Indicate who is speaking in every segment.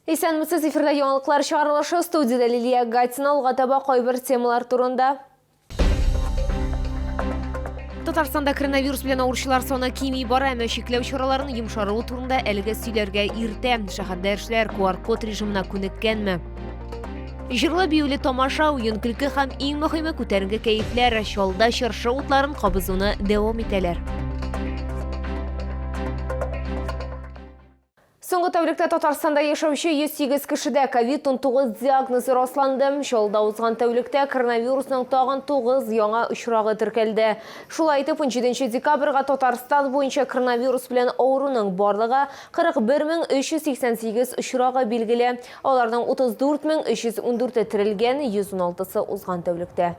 Speaker 1: Исәнмесез, эфирда яңалыклар чыгарылышы, студиядә Лилия Гатина, алга таба кайбер темалар турында. Татарстанда коронавирус белән авыручылар саны кими бара, әмма чикләү чараларының йомшаруы турында әлегә сөйләргә иртә. Шәһәрдә эшләр QR-код режимына күнеккәнме? Җырлы-биюле тамаша, уен-көлке һәм иң мөһиме күтәренке кәефләр Чаллыда чыршы утларын кабызуны дәвам итәләр. Соңгы тәүлектә Татарстанда яшәүче 108 кешедә ковид-19 диагнозы расланды. Чаллыда узган тәүлектә коронавирусның тагын 9 яңа очрагы теркәлде. Шулай итеп, 17 декабрьгә Татарстан буенча коронавирус белән авыруның барлыгы 41388 очрагы билгеле. Аларның 34314-е терелгән, 116-сы узган тәүлектә.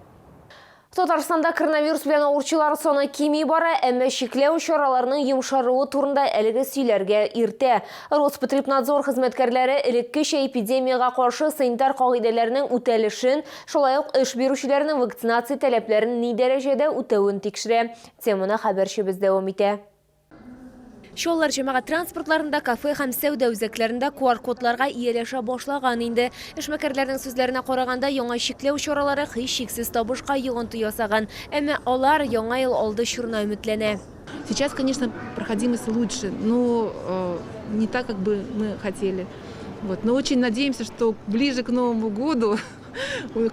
Speaker 1: Татарстанда коронавирус белән авыручылар саны кими бара, әмма чикләү чараларының йомшаруы турында әлеге сөйләргә иртә. Роспотребнадзор хезмәткәрләре элеккечә эпидемиягә каршы санитар кагыйдәләрнең үтәлешен, шулай ук эш бирүчеләрнең вакцинация таләпләрен ни дәрәҗәдә үтәвен тикшерә. Теманы хәбәрчебез дәвам итә. Чаллылар җәмәгать транспортларында, кафе һәм сәүдә үзәкләрендә QR-кодларга ияләшә башлаган инде. Эшмәкәрләрнең сүзләренә караганда, яңа чикләү чаралары һичшиксез табышка йогынты ясаган. Әмма алар Яңа ел алды чорына өметләнә.
Speaker 2: Сейчас, конечно, проходимость лучше, но э, не так, как бы мы хотели. Вот. Но очень надеемся, что ближе к Новому году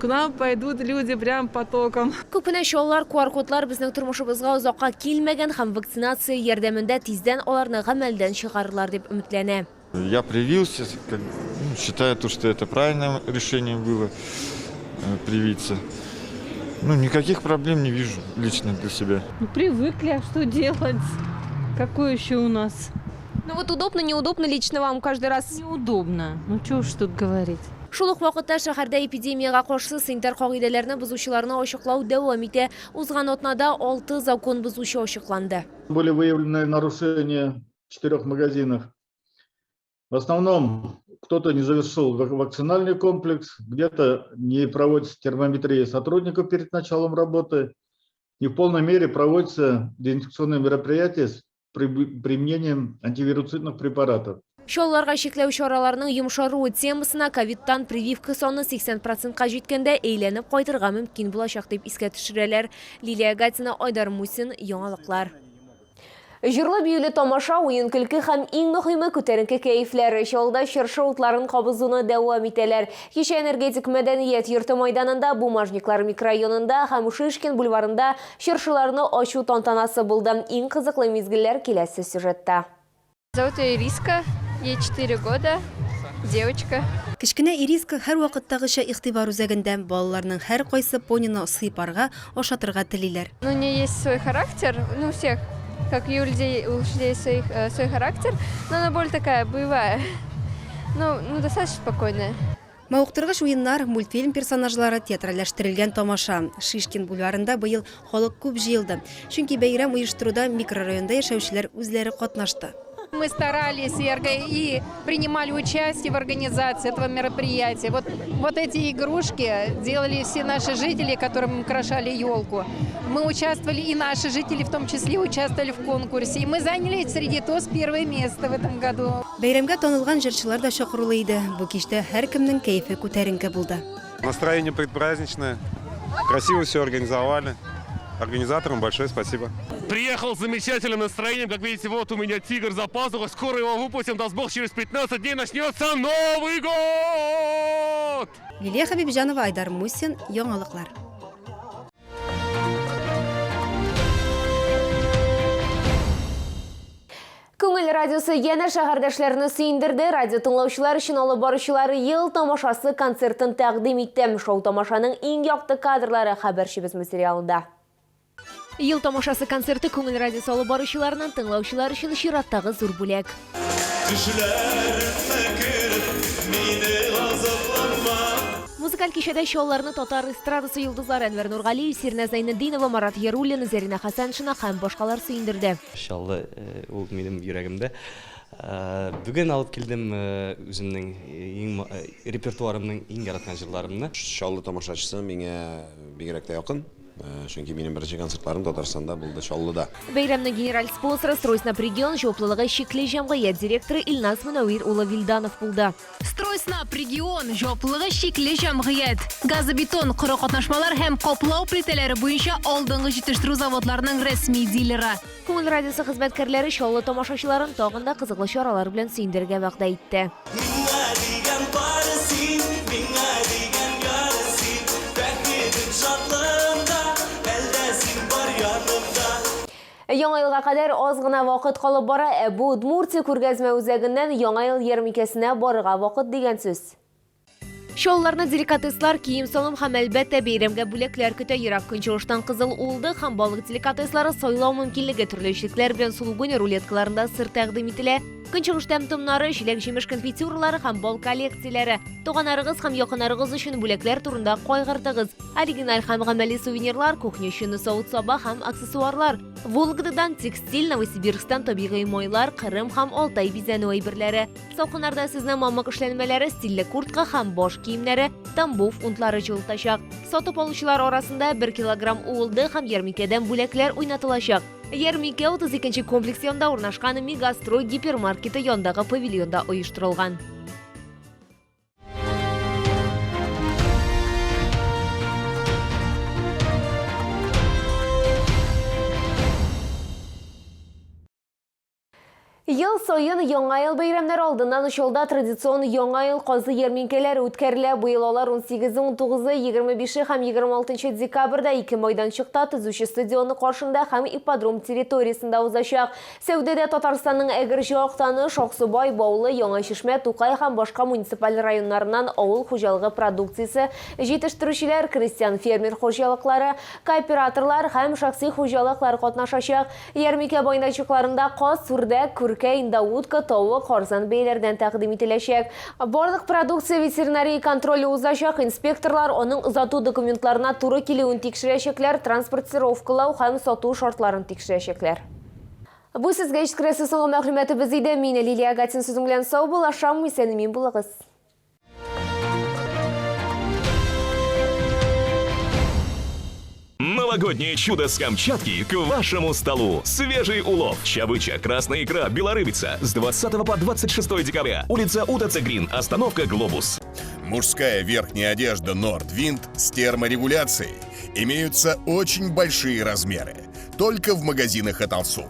Speaker 2: К нам пойдут люди прям потоком.
Speaker 1: Күп кенә чаллылар QR-кодлар безнең тормышыбызга озакка килмәгән һәм вакцинация ярдәмендә тиздән аларны гамәлдән чыгарырлар дип өметләнә.
Speaker 3: Я привился, как, ну, считаю то, что это правильное решение было привиться. Ну, никаких проблем не вижу лично для себя.
Speaker 4: Ну, привыкли, а что делать? Какое еще у нас?
Speaker 1: Ну вот удобно, неудобно лично вам каждый раз?
Speaker 4: Неудобно. Ну, что уж тут говорить.
Speaker 1: Шул ук вакытта шәһәрдә эпидемиягә каршы санитар кагыйдәләрне бозучыларны ачыклау дәвам итә. Узган атнада алты закон бозучы ачыкланды.
Speaker 5: Были выявлены нарушения в четырех магазинах. В основном кто-то не завершил вакцинальный комплекс, где-то не проводится термометрия сотрудников перед началом работы, не в полной мере проводятся дезинфекционные мероприятия с применением антивируцидных препаратов.
Speaker 1: Чаллыларга чикләү чараларының йомшаруы темасына ковидтан прививка саны 80 процентка җиткәндә әйләнеп кайтырга мөмкин булачак дип искә төшерәләр. Лилия Гатина, Айдар Мусин, Яңалыклар. Җырлы-биюле тамаша, уен-көлке һәм иң мөһиме күтәренке кәефләр. Чаллыда чыршы утларын кабызуны дәвам итәләр. Кичә Энергетик мәдәният йорты майданында, Бумажниклар микрорайонында һәм Шишкин бульварында Чыршыларны ачу тантанасы булды. Иң кызыклы мизгелләр киләсе сюжетта.
Speaker 6: Зовут ее Ириска, ей 4 года, девочка.
Speaker 7: Кечкенә Ириска һәрвакыттагыча игътибар үзәгендә. Балаларның һәркайсы понины сыйпарга, ашатырга телиләр.
Speaker 6: Ну, у нее есть свой характер, ну, у всех, как и у людей, у лошадей своих, э, свой характер, но она более такая боевая, ну, ну, достаточно спокойная.
Speaker 7: Мавыктыргыч уеннар, мультфильм персонажлары, театральләштерелгән тамаша. Шишкин бульварында быел халык күп җыелды. Чөнки бәйрәм оештыруда микрорайонда яшәүчеләр үзләре катнашты.
Speaker 8: Мы старались и принимали участие в организации этого мероприятия. Вот, вот эти игрушки делали все наши жители, которым украшали елку. Мы участвовали, и наши жители в том числе участвовали в конкурсе. И мы заняли среди ТОС первое место в этом году.
Speaker 7: Бәйрәмгә танылган җырчылар да чакырулы иде. Бу кичтә һәркемнең кәефе күтәренке булды.
Speaker 9: Настроение предпраздничное. Красиво все организовали. Организаторам большое спасибо.
Speaker 10: Приехал с замечательным настроением. Как видите, вот у меня тигр за пазухой. Скоро его выпустим. Даст Бог, через 15 дней начнется Новый год!
Speaker 7: Лилия Хәбибҗанова, Айдар Мусин, Яңалыклар.
Speaker 1: Күңел радиосы янә шәһәрдәшләрне сөендерде. Радио тыңлаучылар өчен алып баручылар ел тамашасы концертын тәкъдим итте. Шоу-тамашаның иң якты кадрлары хәбәрчебез материалында. Ел тамашасы концерты Күңел радиосы алып баручыларыннан тыңлаучылар өчен чираттагы зур бүләк.
Speaker 11: Төшләремә кереп, мине газапланма.
Speaker 1: Музыкаль кичәдә Чалларны татар эстрадасы йолдызлары Әнвәр Нургалиев, Сирнә Зәйнетдинова, Марат Яруллин, Зәринә Хәсәншина һәм башкалар сөендерде.
Speaker 12: Чаллы ул минем йөрәгемдә. Бүген алып килдем үземнең иң репертуарымның иң яраткан җырларымны.
Speaker 13: Чаллы тамашачысы миңа бигрәк тә якын. Чөнки минем беренче концертларым Татарстанда булды, Чаллыда.
Speaker 1: Бәйрәмнең генераль спонсоры Стройснаб регион җаваплылыгы чикле җәмгыять директоры Илназ Мөнәвир улы Вилданов булды.
Speaker 14: Стройснаб регион җаваплылыгы чикле җәмгыять. Газобетон, коры катнашмалар һәм каплау плитәләре буенча алдынгы җитештерү заводларының рәсми дилеры.
Speaker 1: Күңел радиосы хезмәткәрләре Чаллы тамашачыларын тагын да кызыклы чаралар белән сөендерергә вәгъдә итте.
Speaker 11: Миңа дигән бары син, миңа дигән яры син, Бәхетем, шатлыгым да, әлдә син бар янымда.
Speaker 1: Яңа елга кадәр аз гына вакыт калып бара, ә бу Удмуртия күргәзмә үзәгеннән Яңа ел ярминкәсенә барырга вакыт дигән сүз. Чаллыларны деликатеслар, кием-салым һәм, әлбәттә, бәйрәмгә бүләкләр көтә. Ерак Көнчыгыштан кызыл уылдык һәм балык деликатеслары сайлау мөмкинлеге, төрле эчлекләр белән сулгуни рулеткаларында сыр тәкъдим ителә. Көнчыгыш тәм-томнары, җиләк-җимеш конфитюралары һәм бал коллекцияләре. Туганнарыгыз һәм якыннарыгыз өчен бүләкләр турында кайгыртыгыз. Оригиналь һәм гамәли сувенирлар, кухня өчен савыт-саба һәм аксессуарлар. Вологдадан текстиль, Новосибирсктан табигый майлар, Кырым һәм Алтай бизәнү әйберләре. Салкыннарда сезне мамык эшләнмәләре, стильле куртка һәм баш киемнәре, Тамбов унтлары җылытачак. Сатып алучылар арасында 1 килограмм уылдык һәм ярминкәдән бүләкләр уйнатылачак. Ярминкә 32 нче комплекс янында урнашкан Мегастрой гипермаркеты янындагы павильонда оештырылган. Ел саен Яңа ел бәйрәмнәре алдыннан Чаллыда традицион Яңа ел казы ярминкәләре үткәрелә. Быел алар 18-е, 19-ы, 25-е һәм 26 декабрьдә ике майданчыкта, Төзүче стадионы каршында һәм ипподром территориясендә узачак. Сәүдәдә Татарстанның Әгерҗе, Актаныш, Аксубай, Баулы, Яңа Чишмә, Тукай һәм башка муниципаль районнарыннан авыл хуҗалыгы продукциясе җитештерүчеләр, крестьян-фермер хуҗалыклары, кооператорлар һәм шәхси хуҗалыклар катнашачак. Ярминкә майданчыкларында каз, үрдәк, күркә, индоутка, тавык арзан бәяләрдән тәкъдим ителәчәк. Барлык продукция ветеринария контроле узачак, инспекторлар аның озату документларына туры килүен тикшерәчәкләр, транспортировкалау һәм сату шартларын тикшерәчәкләр. Бу сезгә җиткерәсе соңгы мәгълүматыбыз иде. Мин, Лилия Гатин, сезнең белән саубуллашам. Исән-имин булыгыз.
Speaker 15: Новогоднее чудо с Камчатки к вашему столу. Свежий улов, чавыча, красная икра, белорыбица. С 20 по 26 декабря. Улица УТЦ Грин, остановка «Глобус».
Speaker 16: Мужская верхняя одежда Nordwind с терморегуляцией. Имеются очень большие размеры. Только в магазинах Аталсу.